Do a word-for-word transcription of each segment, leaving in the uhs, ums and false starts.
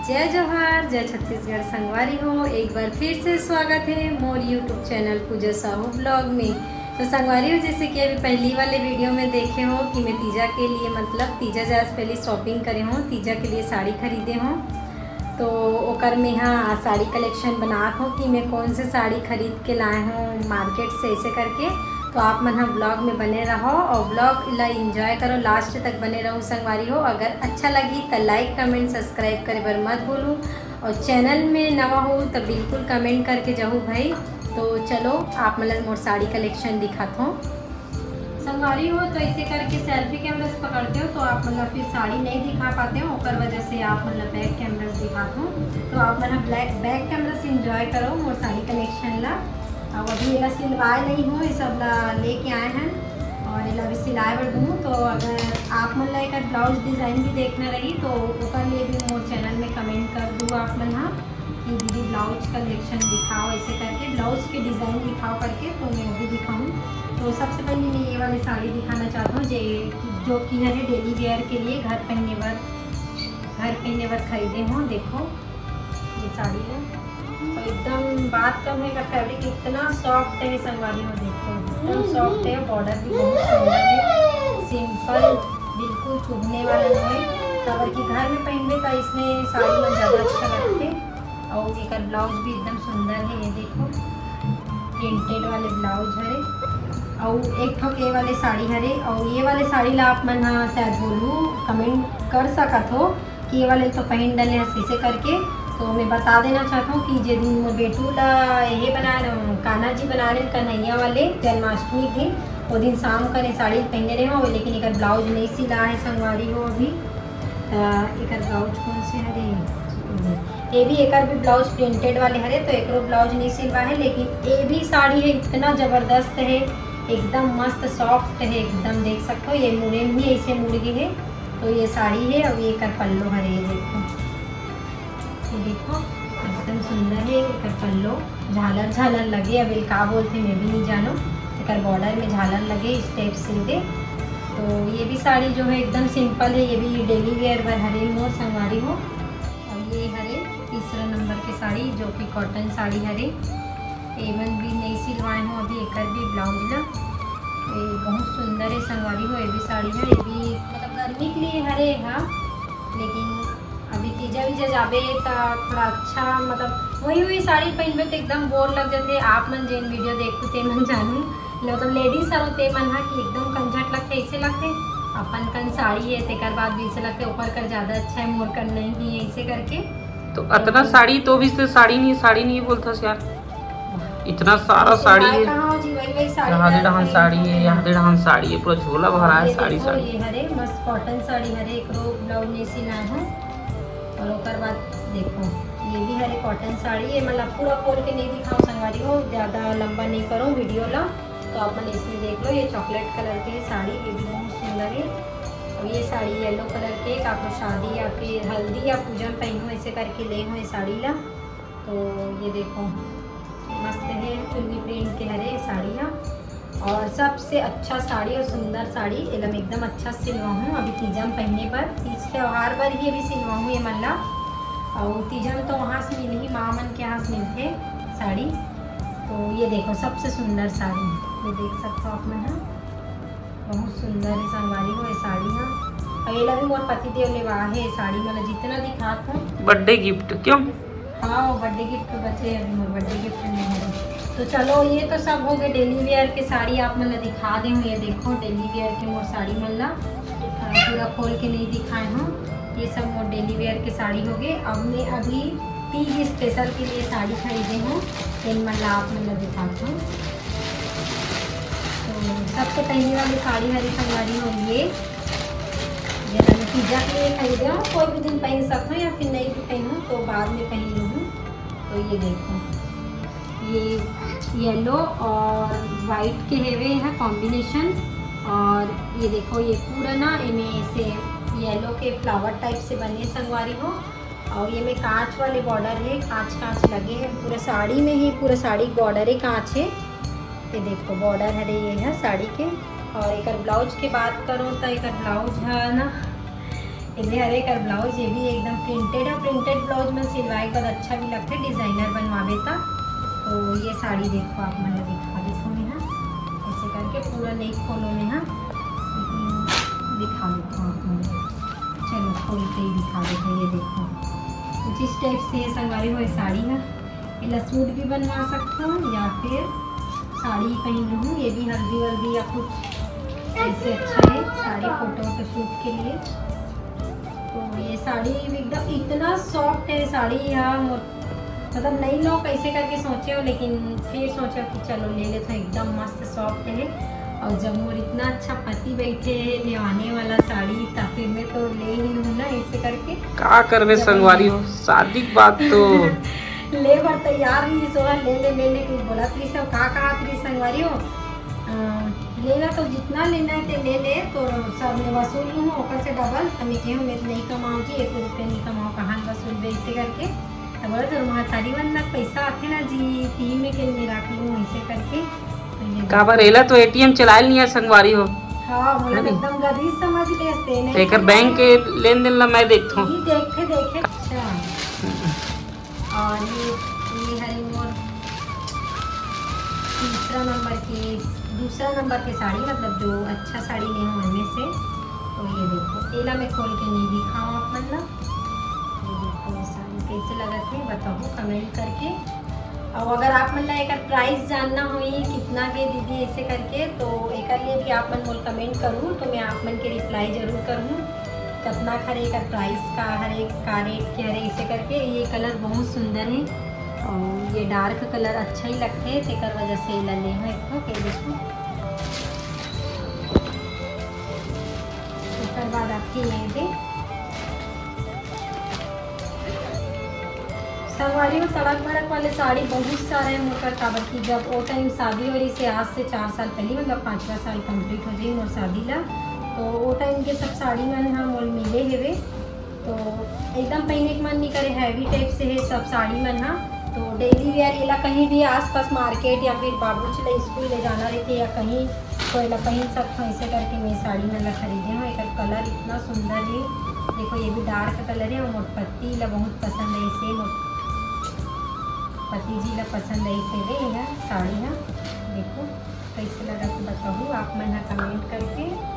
जय जोहार, जय छत्तीसगढ़ संगवारी हो, एक बार फिर से स्वागत है मोर YouTube चैनल पूजा साहू ब्लॉग में। तो संगवारी हो, जैसे कि अभी पहली वाले वीडियो में देखे हो कि मैं तीजा के लिए, मतलब तीजा जाए से पहले शॉपिंग करे हूँ, तीजा के लिए साड़ी खरीदे हूँ। तो ओकर में हाँ साड़ी कलेक्शन बनात हूँ कि मैं कौन से साड़ी खरीद के लाए हूँ मार्केट से, ऐसे करके। तो आप मन ह ब्लॉग में बने रहो और ब्लॉग ला एंजॉय करो, लास्ट तक बने रहो संगवारी हो। अगर अच्छा लगी तो लाइक, कमेंट, सब्सक्राइब करे बर मत भूलू। और चैनल में नवा हो तो बिल्कुल कमेंट करके जाहू भाई। तो चलो आप मन ला मोर साड़ी कलेक्शन दिखात हूँ। संगवारी हो, तो ऐसे करके सेल्फी कैमरा से पकड़ते हो तो आप मन ला फिर साड़ी नहीं दिखा पाते हो, ओकर वजह से आप मन ला बैक कैमरा से दिखात हूँ। तो आप मन ह ब्लैक बैक कैमरा से एंजॉय करो मोर साड़ी कलेक्शन ला। अब अभी एला सिलवाए नहीं हो, ये सब ला लेके आए हैं और एला अभी सिलाए बर दूँ। तो अगर आप मन ला एकर ब्लाउज डिजाइन भी देखना रही तो ओकर लिए भी मोर चैनल में कमेंट कर दू आप मन हा कि दीदी ब्लाउज कलेक्शन दिखाओ, ऐसे करके ब्लाउज के डिजाइन दिखाओ करके, तो मैं वो भी दिखाऊँ। तो सबसे पहले मैं ये वाली साड़ी दिखाना चाहता हूँ, जे जो कि है डेली वेयर के लिए, घर पहनने बर, घर पहनने बर खरीदे हो। देखो ये साड़ी है, तो एकदम बात कम है, एकर फैब्रिक इतना सॉफ्ट है संगवारी हो, देखो एकदम सॉफ्ट है। बॉर्डर भी बहुत सुंदर है, सिंपल, बिल्कुल चुभने वाला नहीं है। तो अगर कि घर में पहनबे तो इसमें साड़ी में ज़्यादा अच्छा लगते। और एकर ब्लाउज भी एकदम सुंदर है, ये देखो प्रिंटेड वाले ब्लाउज हरे। और एक ठो ये वाले साड़ी हरे, और ये वाले साड़ी ला आप मन हा शायद बोलू कमेंट कर सकत हो कि ये वाले तो पहन डले हस, ऐसे करके। तो मैं बता देना चाहता हूँ कि जे दिन मोर बेटू ला ये बनाए रहे, कान्हा जी बनाए रहे कन्हैया वाले जन्माष्टमी के दिन, वो दिन शाम का ने साड़ी पहने रहे हो, लेकिन एकर ब्लाउज नहीं सिला है संगवारी हो अभी। तो एकर ब्लाउज कौन से हरे, ये भी, एकर भी ब्लाउज प्रिंटेड वाले हरे, तो एकरो ब्लाउज नहीं सिलवा है, लेकिन ये भी साड़ी है इतना जबरदस्त है, एकदम मस्त सॉफ्ट है, एकदम देख सकते हो ये मुड़े में ही ऐसे मुड़ गए है। तो ये साड़ी है, अब ये एकर पल्लो हरे, ये देखो, ये देखो एकदम सुंदर है एकर पल्लो, झालर झालर लगे, अब एला का बोलते मैं भी नहीं जानो। एकर बॉर्डर में झालर लगे, इस टाइप से दे। तो ये भी साड़ी जो है एकदम सिंपल है, ये भी डेली वेयर बर हरे मोर संगवारी हो। और ये हरे तीसरा नंबर के साड़ी, जो कि कॉटन साड़ी हरे, एमन भी नहीं सिलवाए हो अभी एकर भी ब्लाउज ला। ये बहुत सुंदर है संगवारी हो, ये भी साड़ी है, ये भी मतलब गर्मी के लिए हरे हा, लेकिन अभी तीजा वीजा जाबे त थोड़ा अच्छा, मतलब वही वही साड़ी पहनबे तो एकदम बोर लग जाते। आप मन जेन वीडियो देखू ते मन जानू, मतलब लेडीज हरो ते मन हा कि एकदम कंझट लगते, ऐसे लगते अपन कन साड़ी है, तेकर बाद भी ऐसे लगते ओकर कर ज्यादा अच्छा है, मोर कर नहीं है, ऐसे करके। तो अतना साड़ी तो भी से साड़ी नहीं, साड़ी नहीं बोलता यार, इतना सारा साड़ी है। कहाँ हो जी, वही वही साड़ी यहाँ दे डाहन साड़ी है, यहाँ दे डाहन साड़ी है, पूरा झोला भरा है साड़ी, साड़ी। ये हरे मस्त कॉटन साड़ी हरे, एकरो ब्लाउज नहीं सिलाए हो। और ओकर बाद देखो, ये भी हरे कॉटन साड़ी, ये मतलब पूरा खोल के नहीं दिखाओ संगवारी हो, ज्यादा लंबा नहीं करो वीडियो ला। तो आप मन इसमें देख लो, ये चॉकलेट कलर के है साड़ी, ये भी बहुत सुंदर है। और ये साड़ी येलो कलर के, काको शादी या फिर हल्दी या पूजा में पहनो, ऐसे करके ले हो ये साड़ी ला। तो ये देखो मस्त है, चुन्नी प्रिंट के हरे साड़ी हा। और सबसे अच्छा साड़ी और सुंदर साड़ी, एला मैं एकदम अच्छा सिलवाहूँ अभी तीजा में पहने पर, तीज त्योहार पर ही अभी सिलवाहूँ ये मन ला। और तीजा में तो वहाँ से मिलही, माँ मन के यहाँ से मिलथे साड़ी। तो ये देखो सबसे सुंदर साड़ी, ये देख सकते हो आप मन हा, बहुत सुंदर है संगवारी हो ये साड़ी हा। और एला भी मोर पति देव लेवा है ये साड़ी, मतलब जितना दिखात हो। बर्थडे गिफ्ट क्यों? हाँ, वो बर्थडे गिफ्ट तो बचे है, अभी मोर बर्थडे गिफ्ट नहीं है। तो चलो, ये तो सब हो गए डेली वेयर के साड़ी, आप मन ला दिखा दे हूँ। ये देखो डेली वेयर के मोर साड़ी मन ला, अ, पूरा खोल के नहीं दिखाए हूँ। ये सब मोर डेली वेयर के साड़ी हो गए। अब मैं अभी तीज स्पेशल के लिए साड़ी खरीदे हूँ, तेन मन ला आप मन ला दिखात हूँ। तो सबसे पहली वाली साड़ी हरी संगवारी हो ये, ये तो मैं तीजा के लिए खरीदे हूँ, कोई भी दिन पहन सकते हो या फिर नहीं भी पहनो तो बाद में पहन लूँ। तो ये देखो, ये येलो और वाइट के हेवे है कॉम्बिनेशन। और ये देखो, ये पूरा ना इमें ऐसे येलो के फ्लावर टाइप से बने संगवारी हो। और ये में कांच वाले बॉर्डर है, कांच कांच लगे हैं पूरा साड़ी में ही, पूरा साड़ी बॉर्डर है कांच है। ये देखो बॉर्डर हरे ये है साड़ी के। और एकर ब्लाउज के बात करूँ तो एकर ब्लाउज है ना, ये हरे एकर ब्लाउज, ये भी एकदम प्रिंटेड है। प्रिंटेड ब्लाउज में सिलवाए के बाद अच्छा भी लगथे, डिजाइनर बनवावे त। तो ये साड़ी देखो, आप मन ला दिखा देथों मैं, हाँ, ऐसे करके पूरा नहीं खोलो मैं, हाँ, लेकिन दिखा देथों आप मन ला। चलो, खोल के ही दिखा देथों। ये देखो, कुछ इस टाइप से ये संगवारी हो साड़ी है। एला सूट भी बनवा सकथो या फिर साड़ी पहन लूँ। ये भी हल्दी वल्दी या कुछ ऐसे अच्छा है साड़ी, फोटो वोटो शूट के लिए। तो ये साड़ी एकदम इतना सॉफ्ट है साड़ी, यहाँ मो-, मतलब नहीं लो कैसे करके सोचे हो, लेकिन फिर सोचे कि चलो ले लेते हैं, एकदम मस्त सॉफ्ट है। और जब मोर इतना अच्छा पति बैठे है लेवाने वाला साड़ी, तो फिर मैं तो ले ही लूँ ना, ऐसे करके। का करबे जब संगवारी मैं हो, शादी के बाद तो ले बर तैयार रही सो, ले ले ले ले के बोलत रही सब, का कहत रही संगवारी हो, अ, लेला तो जितना लेना है ते ले ले, तो सब मैं वसूल लूँ ओकर से डबल। तो मैं केहूँ, मैं नहीं कमाऊँ जी, एक रुपया नहीं कमाऊँ, कहाँ वसूल बे, ऐसे करके। तो बोला तो महतारी मन ना पैसा आथे ना जी, ती में के मैं रख लूँ, ऐसे करके। तो ये काबर, एला तो एटीएम चलाए नहीं है संगवारी हो। हाँ, मोला है नहीं? एकदम गरीब समझ लेते हैं, नहीं एकर समझ बैंक के लेन देन ला मैं देखथों। ये देखे, देखे, अच्छा। और ये, ये हरे मोर तीसरा नंबर के, दूसरा नंबर के साड़ी, मतलब जो अच्छा साड़ी ले हूँ उनमें से। तो ये देखो, एला मैं खोल के नहीं दिखाऊँ आप मन ला। ये देखो, ये साड़ी कैसे लगत है, बताओ कमेंट करके। और अगर आप मन ला एकर प्राइस जानना होई कितना के दीदी ऐसे करके, तो एकर लिए भी आप मन मोल कमेंट करूँ, तो मैं आप मन के रिप्लाई जरूर करूँ। कितना हरे एकर प्राइस, का हरे, का रेट के हरे, ऐसे करके। ये कलर बहुत सुंदर है और ये डार्क कलर अच्छा ही लगते है, तेकर वजह से एला ले हूँ एक ठो। ये देखो, ओकर बाद आके ये दे संगवारी हो, तड़क भड़क वाले साड़ी बहुत सारे हैं मोर कर, काबर कि जब वो टाइम शादी हो रही से आज से चार साल पहले, मतलब पाँचवा साल कंप्लीट हो जाई मोर शादी ला, तो वो टाइम के सब साड़ी मन हा मोर मिले हेवे। तो एकदम पहने के मन नहीं करे, हैवी टाइप से है सब साड़ी मन हा। तो डेली वेयर एला कहीं भी आसपास मार्केट या फिर बाबूजी ला स्कूल ले जाना रहते या कहीं, तो एला पहन सकथों, ऐसे करके मैं साड़ी मन ला खरीदे हूँ। एकर कलर इतना सुंदर है, देखो ये भी डार्क कलर है और मोर पति ला बहुत पसंद है, इसे मोर पति जी ला पसंद है इसे रे, यह साड़ी है। देखो कैसे लगा तो बताओ आप मन हा कमेंट करके।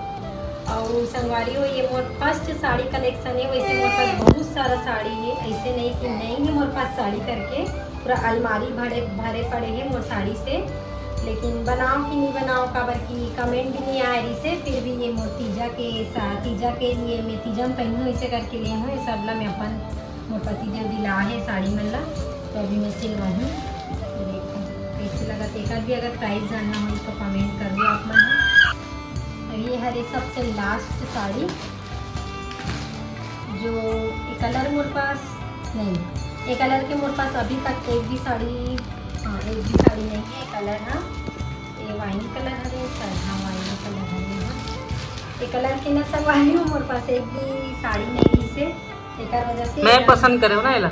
और संगवारी हो, ये मोर फर्स्ट साड़ी कलेक्शन है। वैसे मोर पास बहुत सारा साड़ी है, ऐसे नहीं कि नहीं है मोर पास साड़ी करके, पूरा अलमारी भरे भरे पड़े हैं मोर साड़ी से। लेकिन बनाओ कि नहीं बनाओ, काबर कि कमेंट भी नहीं आए रही से, फिर भी ये मोर तीजा के सा-, तीजा के लिए मैं तीजा में पहनूँ, इसे करके ले हूँ। ये सब ला मैं अपन मोर पति देव दिला है साड़ी मन ला, तो अभी मैं सिलवाहूँ। देखो कैसे लगा, एकर भी अगर प्राइस जानना हो तो कमेंट कर दो आप मन। और ये हरे सबसे लास्ट साड़ी, जो ये कलर मोर पास नहीं, ये कलर के मोर पास अभी तक एक भी साड़ी, हाँ, एक भी साड़ी नहीं है। कलर, हाँ, ये वाइन कलर हरे, सर, हाँ, वाइन कलर हरे, हाँ। ये कलर के ना सब वाली हूँ, मोर पास एक भी साड़ी नहीं है इसे, एकर वजह से मैं एला पसंद करे हो ना एला।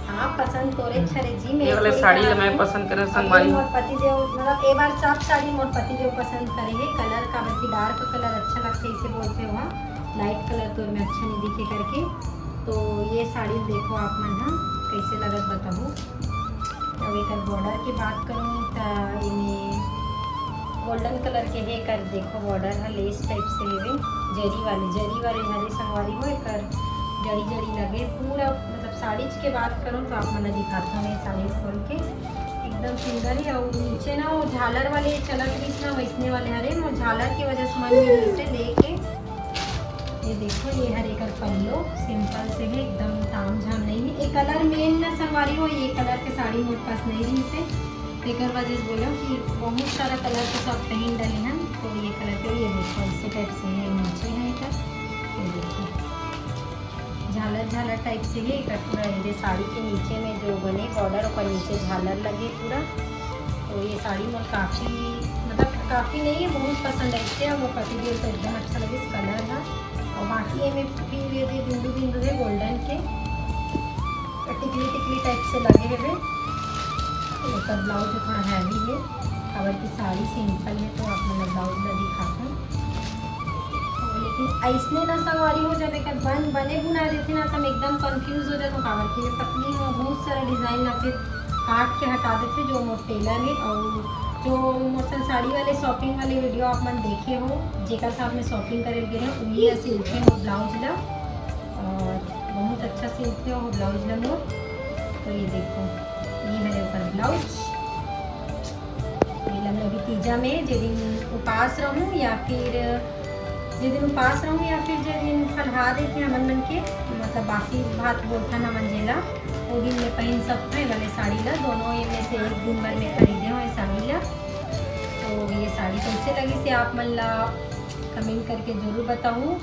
हाँ, पसंद तोरे हम्म। छरे जी, ये मैं वाले थोड़ी साड़ी ला कहा मैं हूँ। पसंद करे हूँ, अब संगवारी। मोर पति देव, मतलब, ए बार सब साड़ी मोर पति देव पसंद करे है। कलर काबर की डार्क कलर अच्छा लगता है, इसे बोलते हो, हाँ, लाइट कलर तोर में अच्छा नहीं दिखे करके। तो ये साड़ी देखो आप मन, हाँ, कैसे लगत बताओ। अब एकर बॉर्डर की बात करूँ त एमे गोल्डन कलर के है, एकर देखो बॉर्डर ह लेस टाइप से हेवे, जरी वाले, जरी वाले हरे संगवारी हो, एकर जरी जरी लगे पूरा। मतलब साड़ीज के बात करूँ तो आप मन ला दिखाता हूँ मैं साड़ी खोल के, एकदम सुंदर है। और नीचे ना वो झालर वाले चलत रहिस ना, वैसने वाले हरे, मोर झालर की वजह से मन में इसे लेके ये देखो, ये हर एकर पल्लो सिंपल से है, एकदम ताम झाम नहीं है। ये कलर मेन ना संगवारी हो, ये कलर के साड़ी मोर पास नहीं रही से, तेकर वजह से बोलो कि बहुत सारा कलर तो सब पहन डाले हैं, तो ये कलर के, ये देखो, इसी टाइप से है, नीचे है एकर, ये देखो, झालर झालर टाइप से है एकर पूरा। ये साड़ी के नीचे में जो बने बॉर्डर, ओकर नीचे झालर लगे पूरा। तो ये साड़ी मोर काफ़ी, मतलब काफ़ी नहीं है, बहुत पसंद आई है, मोर पति देव तो एकदम अच्छा लगे इस कलर है। और बाकी ये में फिर ये दे बिंदु बिंदु है गोल्डन के, तो टिकली टिकली टाइप से लगे हुए। तो एकर ब्लाउज थोड़ा हैवी है, काबर की साड़ी सिंपल है, तो आप मन ब्लाउज ला दिखाते हैं। अइसने ना संगवारी हो, जब एकर बन बने बुना देथे ना, त मैं एकदम कंफ्यूज हो जाथों, काबर कि मैं पतली हूँ, बहुत सारा डिजाइन ला फिर काट के हटा देथे जो मोर टेलर हे। और जो मोर संग साड़ी वाले शॉपिंग वाले वीडियो आप मन देखे हो, जेकर साथ में शॉपिंग करे गे रहे, उही ह सिलथे मोर ब्लाउज ला, और बहुत अच्छा सिलथे वो ब्लाउज ला मोर। तो ये देखो, ये हरे ओकर ब्लाउज। ये ला मैं अभी तीजा में, जे दिन उपास रहूँ या फिर जे दिन उपास रहूँ या फिर जे दिन फलहार रहिथे हमन मन के, मतलब बासी भात बोलथन हमन जेला, वो दिन में पहिन सकथों ये वाले साड़ी ला। दोनों ये में से एक दिन बर में खरीदे हूँ ये साड़ी ला। तो ये साड़ी कैसे लगिस हे आप मन ला कमेंट करके जरूर बताहू।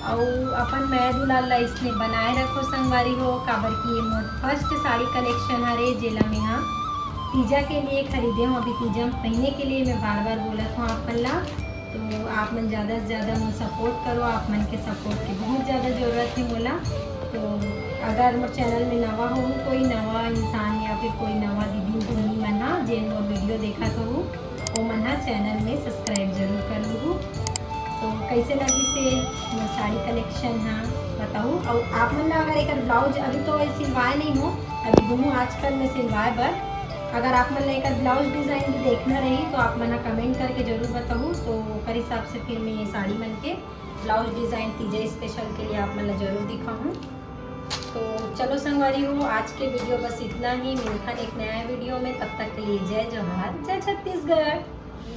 अउ अपन मया दुलार ला इसने बनाए रखो संगवारी हो, काबर कि ये मोर फर्स्ट साड़ी कलेक्शन हरे, जेला मैं हा तीजा के लिए खरीदे हूँ। अभी तीजा में पहिने के लिए मैं बार बार बोलत हूँ आप मन ला, तो आप मन ज़्यादा से ज़्यादा मोर सपोर्ट करो। आप मन के सपोर्ट के बहुत ज़्यादा ज़रूरत हे मोला। तो अगर मोर चैनल में नवा हो, कोई नवा इंसान या फिर कोई नवा दीदी बहिनी मन हा जेन मोर वीडियो देखत हो, वो मन हा चैनल में सब्सक्राइब जरूर कर लूहू। तो कैसे लगिस हे मोर साड़ी कलेक्शन हा, बताहू। अउ आप मन ला अगर एकर ब्लाउज, अभी तो ये सिलवाए नहीं हो, अभी दूँ आजकल में सिलवाए बर, अगर आप मन ला एकर ब्लाउज डिजाइन भी देखना रही तो आप मन हा कमेंट करके जरूर बताहू। तो ओकर हिसाब से फिर मैं ये साड़ी मन के ब्लाउज डिजाइन तीजा स्पेशल के लिए आप मन ला जरूर दिखाहूँ। तो चलो संगवारी हो, आज के वीडियो बस इतना ही। मिलथन एक नया वीडियो में, तब तक के लिए जय जोहार, जय छत्तीसगढ़।